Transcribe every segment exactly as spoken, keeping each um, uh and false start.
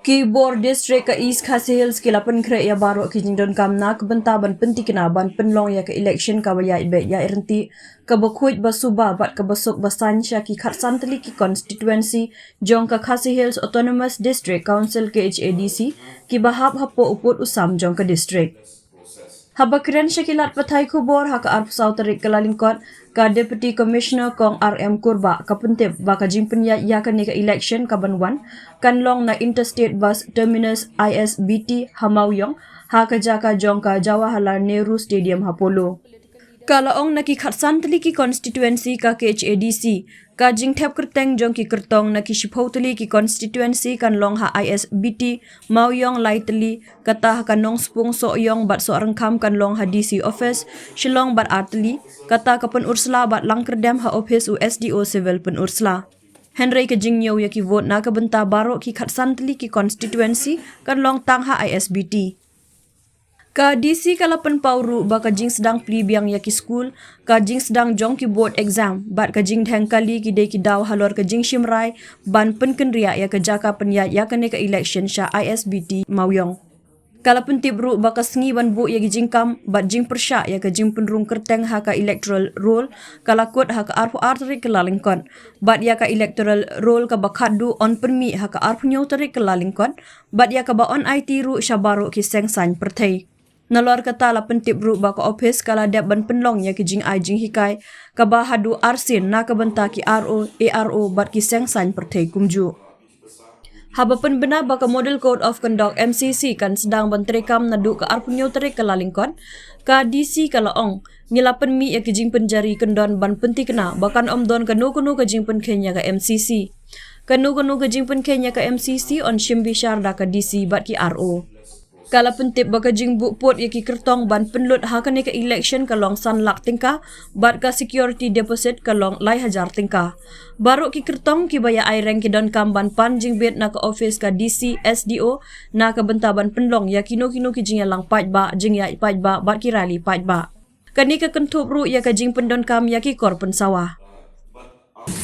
Ki bor district ka East Khasi Hills ki la pynkhreh ïa baroh ki jingdonkam na ka bynta ban pyntikna ban pynlong ïa ka election kaba ïaid beit ïaid ryntih, kaba khuid ba suba bad kaba suk ba saiñ sha ki khatsan tylli ki constituency jong ka Khasi Hills Autonomous District Council, K H A D C, kiba hap hapoh u pud u sam jong ka district. Haba kren sha ki lad pathai khubor ha ka arphew saw tarik Kyllalyngkot, ka Deputy Commissioner Kong R M Kurbah ka pyntip ba ka jingpynïaid ïa kane ka election kaban wan kan long na Interstate Bus Terminus, I S B T, ha Mawïong, ha ka jaka jong ka Jawaharlal Nehru Stadium ha Polo. Ka la ong na ki khatsan tylli ki constituency ka K H A D C, ka jingthep kyrteng jong ki kyrtong na ki shiphew tylli ki constituency kan long ha I S B T Mawïong lai tylli, kata ha ka Nongspung, Sohiong bad Sohryngkham kan long ha D C office Shillong bad ar tylli, kata ka Pynursla bad Langkyrdem ha office u S D O Civil Pynursla. Hynrei ka jingñiew ïa ki vote na ka bynta baroh ki khatsan tylli ki constituency kan long tang ha I S B T. Ka D C ka la pynpaw ruh ba ka jingsdang plie biang ïa ki skul, ka jingsdang jong ki board exam bad ka jingdheng kali ki dei ki daw halor ka jingshim rai ban pynkynriah ïa ka jaka pynïaid ïa kane ka election sha I S B T Mawïong. Ka la pyntip ruh ba ka sngi ban buh ïa ki jingkam bad jingpyrshah ïa ka jingpynrung kyrteng ha ka electoral roll ka la kut ha ka arphew ar tarik Kyllalyngkot, bad ïa ka electoral roll kaba khatduh yn pynmih ha ka arphew hynñiew tarik Kyllalyngkot, bad ïa kaba yn aiti ruh sha baroh ki seng saiñ pyrthei. Nalor kata la pyntip ruh ba ka office ka la dep ban pynlong ïa ki jingai jinghikai kaba haduh arsien na ka bynta ki R O, A R O bad ki seng saiñ pyrthei kumjuh. Haba pynbna ba ka Model Code of Conduct, M C C, kan sdang ban treikam naduh ka arphew hynñiew tarik Kyllalyngkot, ka D C ka la ong, ngi la pynmih ïa ki jingpynjari kyndon ban pyntikna ba kan ym don kano kano ka jingpynkheiñ ïa ka M C C. Kano kano ka jingpynkheiñ ïa ka M C C yn shim bishar da ka D C bad ki R O. Ka la pyntip ba ka jingbuh pud ïa ki kyrtong ban pynlut ha kane ka election ka long san lak tyngka, bad ka security deposit ka long lai hajar tyngka. Baroh ki kyrtong kiba ïa ai reng ki donkam ban pan jingbit na ka office ka D C, S D O, na ka bynta ban pynlong ïa kino kino ki jingïalang paidbah, jingïaid paidbah bad ki rally paidbah. Kane ka kynthup ruh ïa ka jingpyndonkam ïa ki kor pynsawa.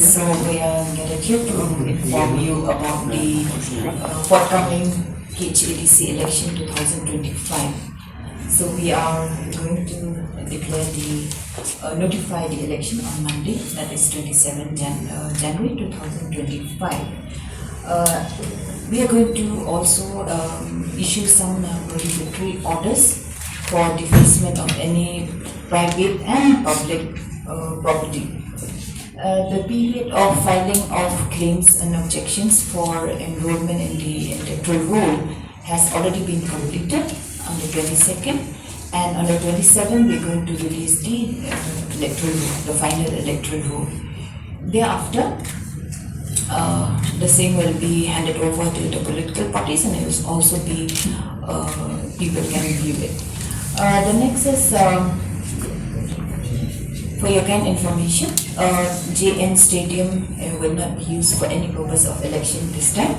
So we are gathered here to inform you about the uh, forthcoming K H A D C election twenty twenty-five. So we are going to declare the uh, notify the election on Monday, that is twenty-seven Jan- uh, January twenty twenty-five. Uh, we are going to also um, issue some uh, prohibitory orders for defacement of any private and public uh, property. Uh, the period of filing of claims and objections for enrollment in the electoral roll has already been completed on the twenty-second, and on the twenty-seventh we're going to release the uh, electoral roll, the final electoral roll. Thereafter, uh, the same will be handed over to the political parties and it will also be uh, people can view it. Uh, the next is um, for your kind information, uh, J N Stadium uh, will not be used for any purpose of election this time.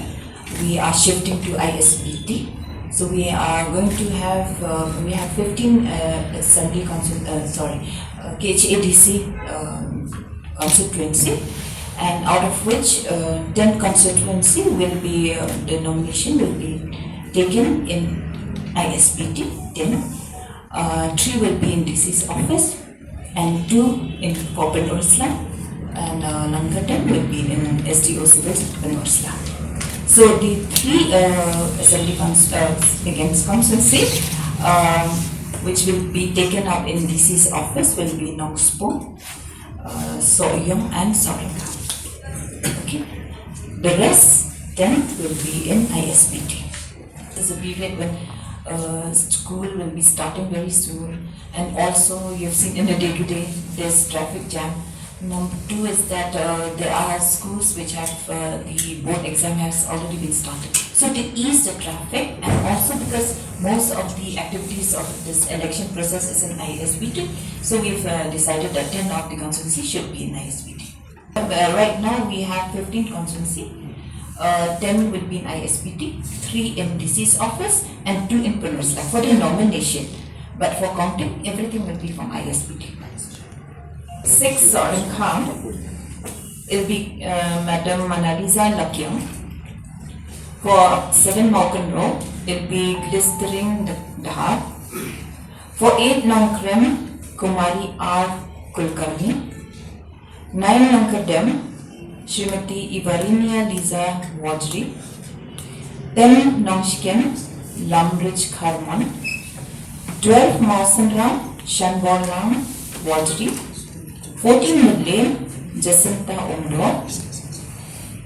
We are shifting to I S B T. So we are going to have uh, we have fifteen uh, assembly council uh, sorry uh, K H A D C um, constituency, and out of which uh, ten constituency will be uh, the nomination will be taken in I S B T, ten. Uh, three will be in D C's office, and two in for Pynursla, and uh, Langkyrdem will be in S D O Civil Pynursla. So the three uh, assembly cons- uh, against constituency um, which will be taken up in D C's office will be Nongspung, uh, Sohiong and Sohryngkham. Okay. The rest then will be in I S B T. It's a period when uh, school will be starting very soon, and also you've seen in the day-to-day there's traffic jam. Number two is that uh, there are schools which have uh, the board exam has already been started. So to ease the traffic, and also because most of the activities of this election process is in I S B T, so we've uh, decided that ten of the constituency should be in I S B T. Uh, right now we have fifteen constituency. Uh, ten will be in I S B T, three in D C's office, and two in Pynursla for the nomination. But for counting, everything will be from I S B T. Six Sohryngkham, it'll be uh, Madam Manaliza Lakiang. For seven Mawkynrew, it'll be Glistering Dhar. For eight Nongkrem, Kumari R Kulkarni. Nine Nongkyrdem, Srimati Ivarinia Liza Wajri. Ten Nongshken, Lamrich Kharmon. Twelve Mawsynram, Shanborlang Wajri. Fourteen Mudlane, Jacinta Umdor.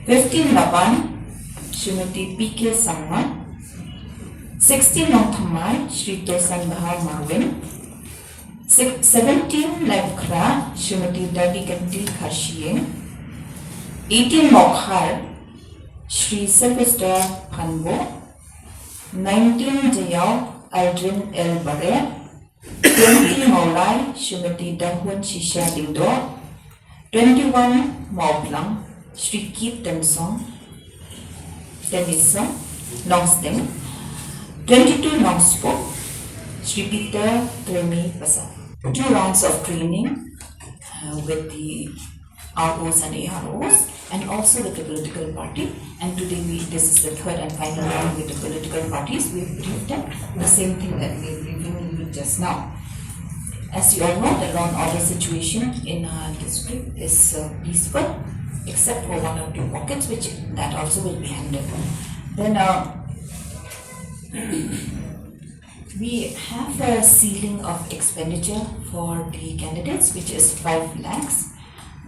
Fifteen Laban, Srimati P K Sangma. Sixteen Nongthymmai, Shri Tosan Bahar Marwin. Six, seventeen Laipkhra, Srimati Dadikanti Kharshiing. Eighteen Mawkhar, Shri Sylvester Phanbo. Nineteen Jaiaw, Aldrin L Bareh. Twenty Mawlai, Srimati Dahun Shisha Lyngdoh. Twenty-one Mawphlang, Shri Keith Tensong, Tenison, Nongsteng. Twenty-two Nongspok, Shri Peter Tremi Pasa. Two rounds of training uh, with the R Os and A R Os and also with the political party. And today we, this is the third and final round with the political parties. We've briefed them the same thing that we're briefing you just now. As you all know, the law and order situation in our district is uh, peaceful, except for one or two pockets, which that also will be handled. Then uh, we have a ceiling of expenditure for the candidates, which is five lakhs.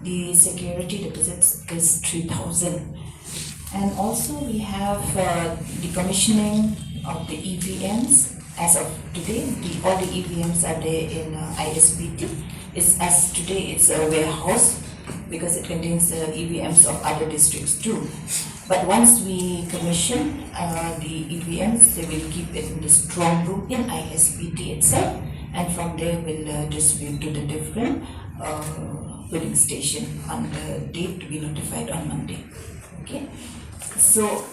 The security deposits is three thousand. And also we have uh, the commissioning of the E V Ms. As of today, the, all the E V Ms are there in uh, I S B T. It's, as today, it's a warehouse because it contains the E V Ms of other districts too. But once we commission uh, the E V Ms, they will keep it in the strong room in I S B T itself, and from there we'll uh, distribute to the different uh, polling station on the date to be notified on Monday. Okay, so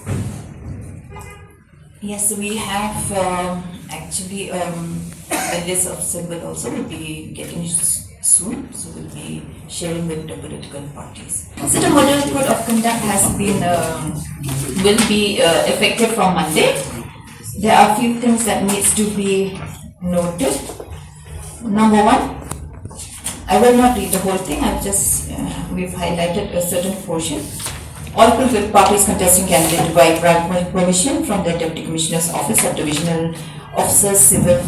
yes, we have um, actually um, a list of symbol also will be getting s- soon, so we'll be sharing with the political parties. So the model code of conduct has been um, will be uh, effective from Monday. There are a few things that needs to be noted. Number one, I will not read the whole thing. I've just uh, we've highlighted a certain portion. All political parties contesting candidate by prior permission from the Deputy Commissioner's Office, Subdivisional Officer, Civil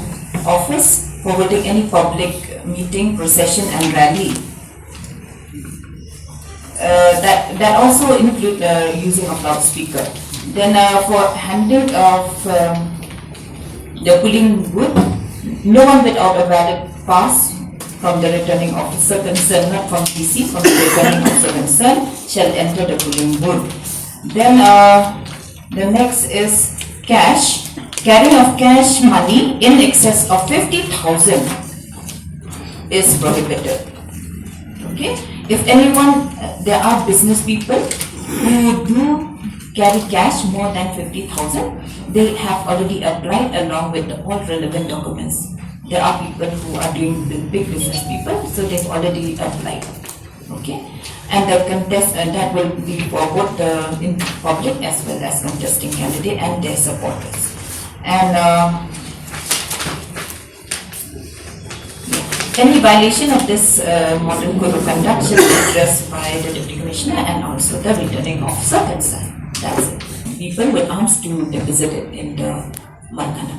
Office for holding any public meeting, procession, and rally. Uh, that that also include uh, using of loudspeaker. Then uh, for handling of um, the polling booth, no one without a valid pass from the returning officer concerned, not from D C, from the returning officer concerned, shall enter the polling booth. Then uh, the next is cash. Carrying of cash money in excess of fifty thousand is prohibited. Okay? If anyone, uh, there are business people who do carry cash more than fifty thousand, they have already applied along with all relevant documents. There are people who are doing big business people, so they've already applied. Okay, and the contest uh, that will be for both the in public as well as contesting candidate and their supporters. And uh, any violation of this uh, model code of conduct shall be addressed by the deputy commissioner and also the returning officer concerned. That's it. People with arms to deposit it in the Markanna